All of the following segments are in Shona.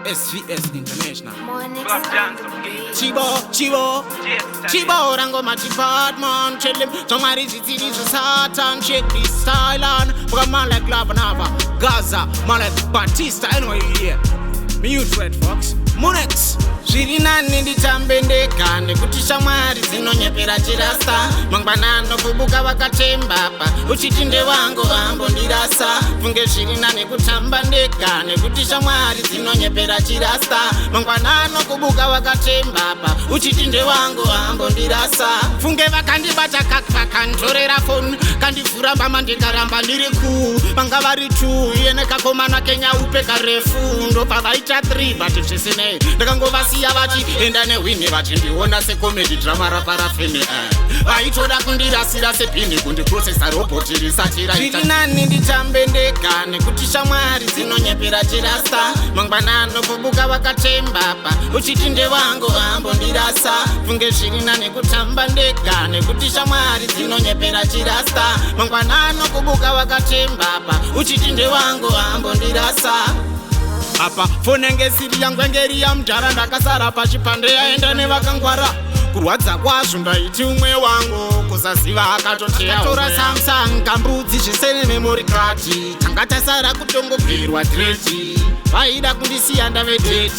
SVS International. Monix Black on Dance the of beat. Chibo, Chibo, Chibo, rangoma Chibadman. Tell him, somebody is a Satan. Check this style on. But man like Lavanava, Gaza, man like Batista. Anyway, yeah. Mute Red Fox, Munex. Zviri nani nditambe ndega nekuti shamwari dzinonyepera chirasta. Mangwanano kubuka vakatembapa, uchiti ndewangu vambondirasa. Funge zviri nani kutamba ndega nekuti shamwari dzinonyepera chirasta. Mangwanano kubuka vakatembapa, uchiti ndewangu vambondirasa. Funge vakandibata vakanditorera foni, kandivhura mbama, ndikaramba ndiri ku vanga vari 2, iye nekakomana kenyaupe karefu, ndobva vaita 3. But zvisinei, ndakangovasiya vachienda nehwini, vachindiona secomedy drama raparafini. Vaitoda kundirasira sebhini, kundiprocessa robhoti risati raita. Zviri nani nditambe ndega nekuti shamwari dzinonyepera chirasta. Mangwanano kubuka vakatembapa, uchiti ndewangu vambondirasa. Funge zviri nani kutamba ndega nekuti shamwari dzinonyepera chirasta. Mangwanano kubuka vakatembapa, uchiti ndewangu vambondirasa. Apa fonenge siri yangu, engeri yamudhara. Ndakasara pachipande, yaenda nevakangwara. Kurwadza kwazvo, ndaiti umwe wangu, kusaziva akatoteatora Samsung kambudzi, zvese nememory card. Tanga tasara kutongobvirwa dreji, vaida kundisiya ndave dead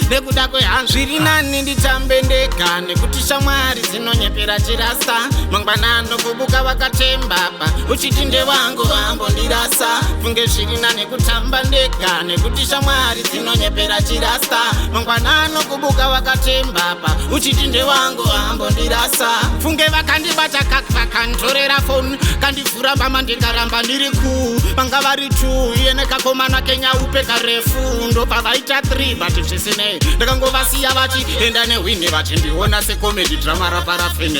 nekuda kwehanzviri. Zviri nani nditambe ndega nekuti shamwari dzinonyepera chirasta. Mangwanano kubuka vakatembapa, uchiti ndewangu vambondirasa. Funge zviri nani kutamba ndega nekuti shamwari dzinonyepera chirasta. Mangwanano kubuka vakatembapa, uchiti ndewangu vambondirasa. Funge vakandibata vakanditorera foni, kandivhura mbama, ndikaramba ndiri ku vanga vari 2, iye nekakomana kenyaupe karefu, ndobva vaita 3. But zvisinei, ndakangovasiya vachienda nehwini, vachindiona secomedy drama raparafini.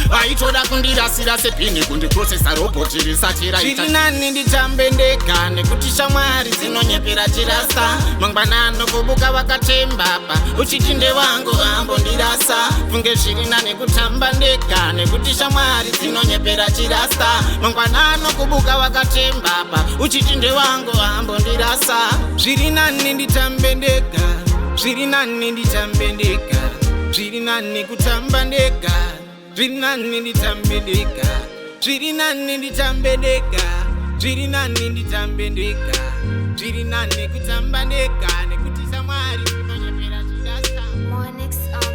Vaitoda kundirasira sebhini, kundiprocessa robhoti risati raita. Zviri nani nditambe ndega nekuti shamwari dzinonyepera chirasta. Mangwanano kubuka vakatembapa, uchiti ndewangu vambondirasa. Funge zviri nani kutamba ndega nekuti shamwari dzinonyepera chirasta. Mangwanano kubuka vakatembapa, uchiti ndewangu vambondirasa. Zviri nani nditambe ndega, zviri nani nditambe ndega, zviri nani kutamba ndega. Zviri nani nditambe ndega, zviri nani nditambe ndega, zviri nani nditambe ndega, zviri nani kutamba ndega nekuti shamwari dzinonyepera chirasta. Monix on